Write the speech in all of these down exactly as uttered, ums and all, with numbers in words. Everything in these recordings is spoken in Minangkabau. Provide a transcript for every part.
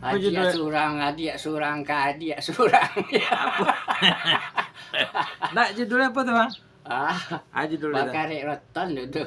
Adiak surang, adiak surang, ka adiak surang. Nak judulnyo apo tu, Bang? Ah, ah, judulnyo tu. Bakarek rotan tu.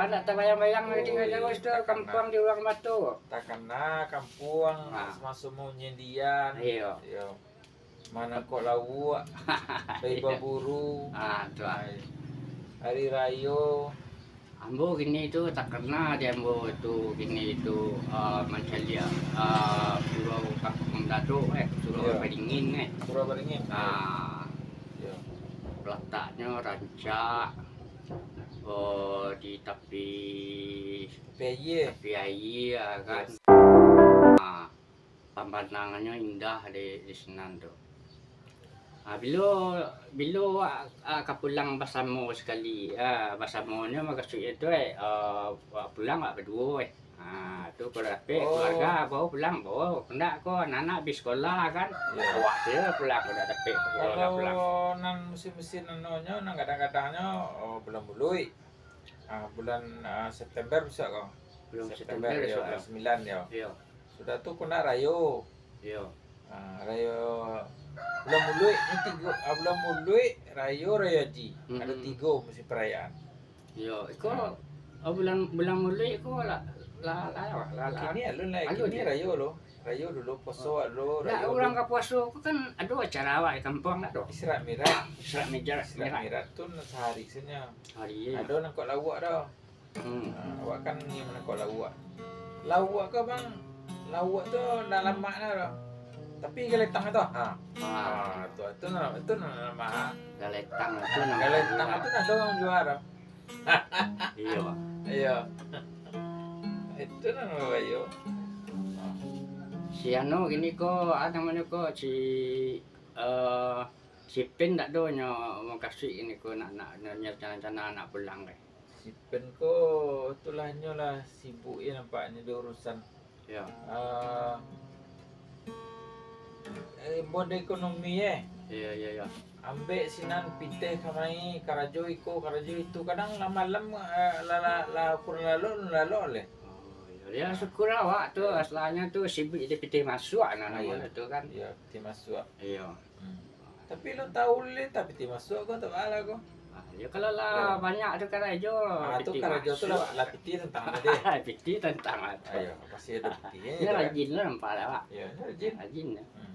Ndak tabayang-bayang lagi. Oh, tingga iyo, jauah situ, takana. Kampuang di urang bato. Takana kampuang, ah, samaso manyindian. Iyo. Iyo. Manangkok lauak, pai baburu. Ah, tu ah. Ai, hari rayo. Ambo kini tu takana di ambo tu, kini tu, ah, mancaliak, ah, Surau Kampuang Dadok, eh, Surau, iyo, Baringin, eh. Surau Baringin. Ah. Iyo. Lataknyo rancak, oh, di tapi, tapi aia. Tapi aia, kan. Iyo. Ah. Pamandangannyo indah di, di sinan tu. Ah, bilo, bilo awak, ah, ka pulang basamo sakali, ah, basamonyo makasuiknyo tu, eh, ah, awak pulang awak baduo, eh. Ah, tu kalau dapek, oh, keluarga, bao pulang, bao. Ndak ko, anak-anak bi sekolah kan. Iyo. Awak sajo pulang, kalau dapek keluarga pulang. Kalau nan musim-musim anonyo, nan gadang-gadangnyo, oh, bulan Buluik. Ah, bulan, ah, September bisa ko. Bulan September, September, iyo, bulan sambilan, iyo. Iyo. Sudah tu kena rayo. Iyo. Ah, rayo bulan Buluik ni tigo, ah, bulan Buluik, rayo, rayo Haji. Ado tigo musim perayaan. Iyo, iko, ah, oh, bulan, bulan Buluik ko lah, lah, lah, lah, lah. Kini alun lah, alun kini rayo lo. Rayo dulu, puaso lo, ndak, rayo urang dulu. Ka puaso ko kan ado acara awak di kampuang, ndak ado? Isra Mi'raj. Isra Mi'raj, Isra Mi'raj. Mi'raj tu sahari sajo. Sahari, iyo. Ado nangkok lauak dah. Hmm. Ha, awak kan ni manangkok lauak. Lauak ko, Bang, lauak tu ndak lamak nah, Bang. Tapi galetang tu, ha. Ah. Ha, tu, tu nan, tu nan lamak, ha. Galetang tu nan, galetang tu nan ado urang jua, ha. Iyo, Bang. Iyo. Itu nan babayo. Si anu kini ko, ah, namonyo ko, si, eh, si Pen ndak do nyo mukasuik kini ko nak, nak, nak, rencana-rencana nak pulang ko. Si Pen ko, itulah nyo lah sibuk ya nampaknyo di urusan. Yo. Ah, eh, bondo ekonomi, eh. Iyo, iyo, iyo. Ambek sinan pitih kamari, karajo iko, karajo itu. Kadang lah malam, eh, lah, lah, lah kurang lalok, lalok leh. Oh, iyo. Ya, syukur awak tu, asalnyo tu sibuk jadi pitih masuak nah, namonyo tu kan. Iyo, pitih masuak. Iyo. Hmm. Tapi lo tahu lintah pitih masuak ko, tak baa ko. Ah, yo, kalau lah banyak tu karajo, ah, tu pitih karajo tu lah, masuak. Lah pitih tantang tadi. Pitih tantang lah tu. Ayo, pasti ado pitih, yo. Nyo rajin lah nampak lah, Pak. Yo, nyo rajin. Rajin lah. Hmm.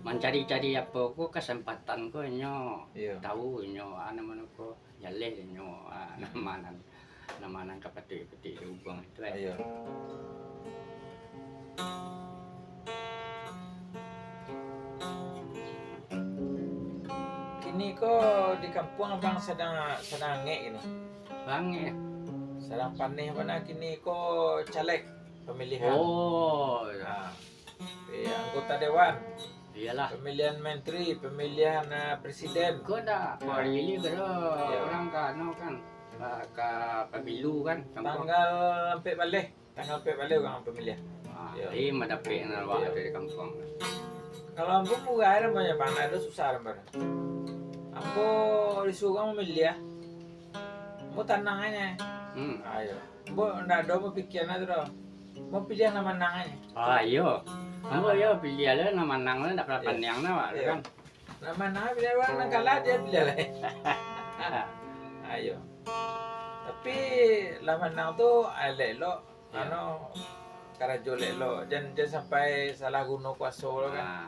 Mancari-cari apo ko, kasempatan ko nyo, iyo, tahu nyo, ah, namonyo ko. Jaleh inyo, ah, hmm, namo nan, namo nan ka patuik-patuik diubuang itu, eh. Iyo. Kini ko di kampuang abang sadang, sadang angek kini. Angek. Sadang paneh bana kini ko caleg pamilihan. Oh, iyo. Ah. Eh, anggota dewan. Iyolah. Pamilihan menteri, pamilihan, ah, presiden. Ko ndak, ko, ah, Rili ko do, iyo, urang ka anu kan, ka, ka pemilu kan, kampuang. Tanggal ampek baleh, tanggal ampek baleh urang pamilihan. Ah, iyo. Jadi madapek nan awak, iyo, ado di kampuang. Kalau ambo murah namonyo, Bang, ado susah namonyo. Ambo disuruah mamiliah. Ambo tanang aja. Hmm. Ayo. Ambo ndak ado bapikiran tu doh. Ambo piliah nan manang ai. Ah, iyo. Ambo, iyo, piliah lah nan manang lah, ndak pernah, iyo, pandiang lah, awak tu, iyo, kan. Nan manang piliah, awak nan kalah, iyo, piliah lai. Ayo. Tapi, lah manang tu, ah, elok-elok, iyo, anu, karajo elok-elok. Jan, jan sampai salah guno kuaso lo, kan. Ah.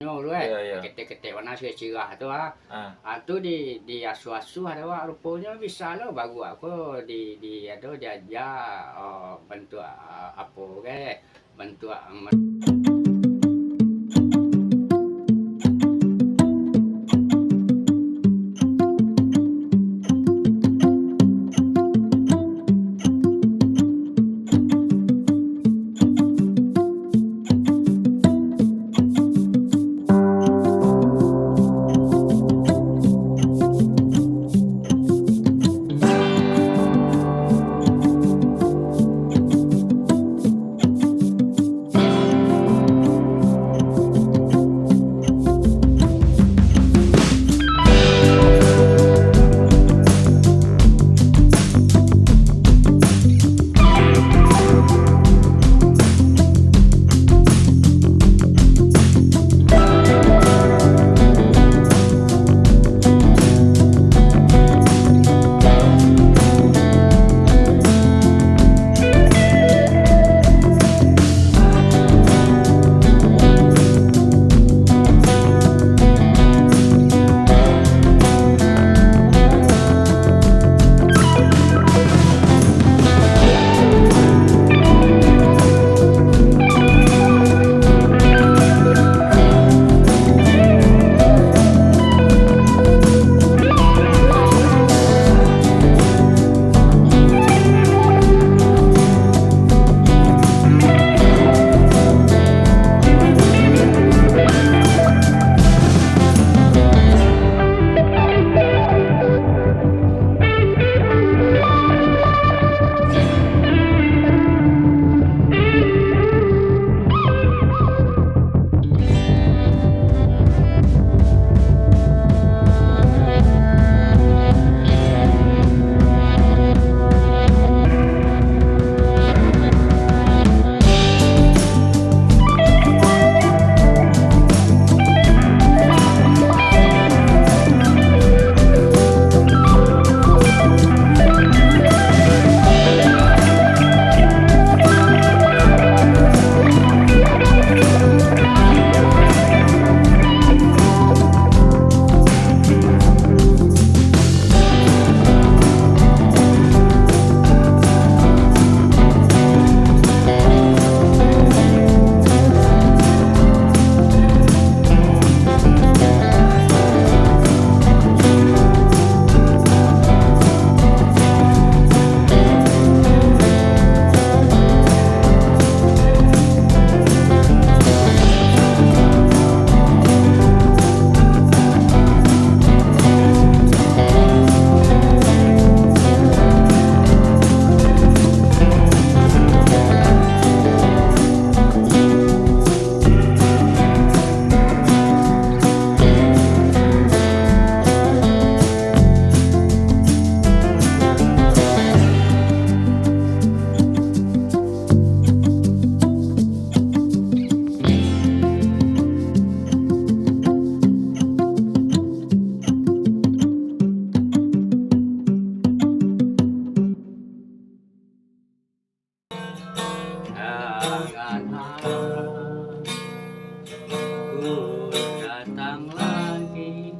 Nyo dulu, eh. Iyo, iyo. Ketek-ketek bana sirah-sirah tu, ah. Ah. Ah, tu di, diasuah-asuah dek awak, ruponyo bisa lo baguak ko di, di, ado, diaja, oh, bantuak, ah, apo ge, bantuak, ah, Jangan harap ku datang lagi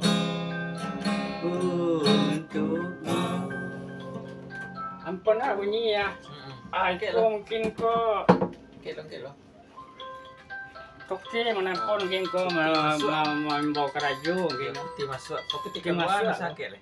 untukmu. Ampun lah bunyi ya. Mm-mm. Ah, Angkek itu lah. Mungkin ko. Angkek lo, angkek lo. Toke manampon mungkin ko ma-, ma-, mambao karajo mungkin. Piti masuak. Piti masuak. Angkek lah.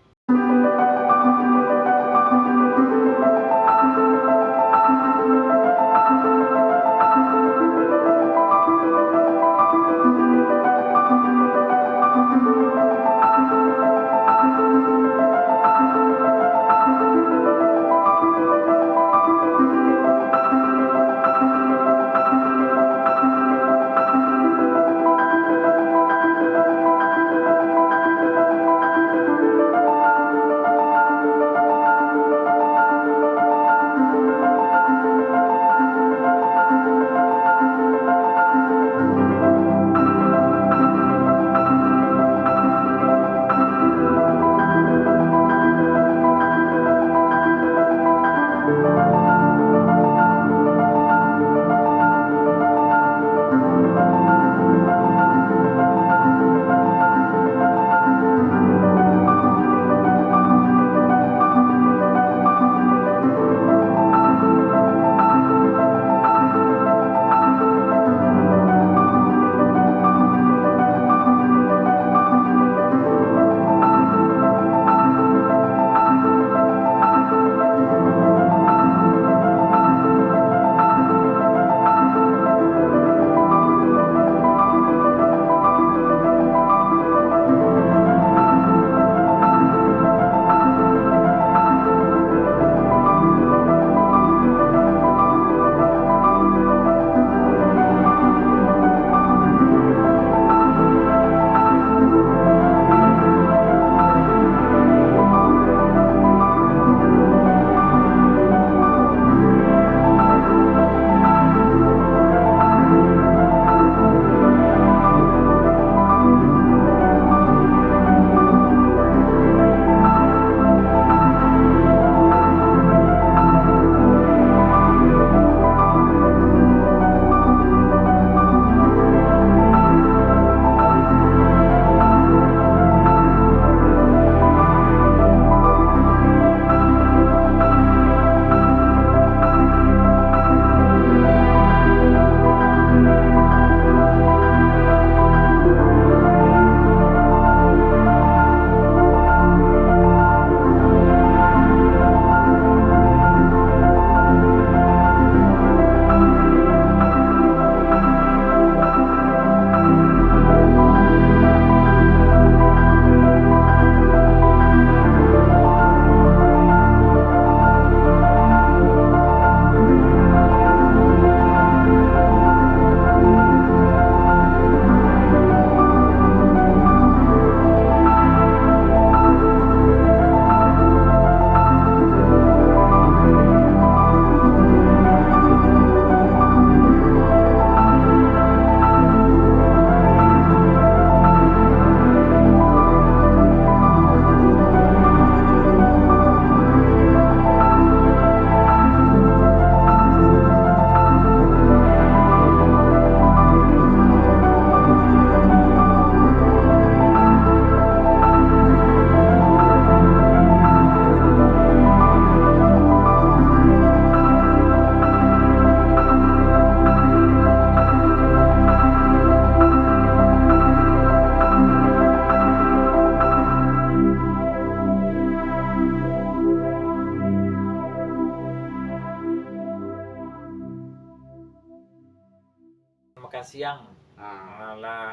makan siang. Ah. Ah, lah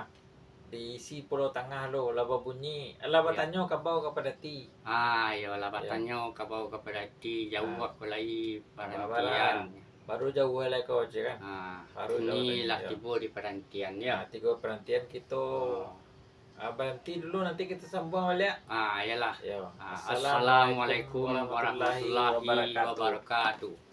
diisi Pulau Tangah lo, lah babunyi, lah batanyo kabau ka padati. Ah, iyo, lah batanyo kabau ka padati, jauah ko lai parantian. Baru jauah lai ko, cek kan. Ah, baru jauah lai, lah tibo di parantian, yo. Ah, tibo parantian kito. Ah, baranti dulu, nanti kito sambuang baliak. Ah, iyolah. Yo. Ah, Assalamualaikum warahmatullahi wabarakatuh.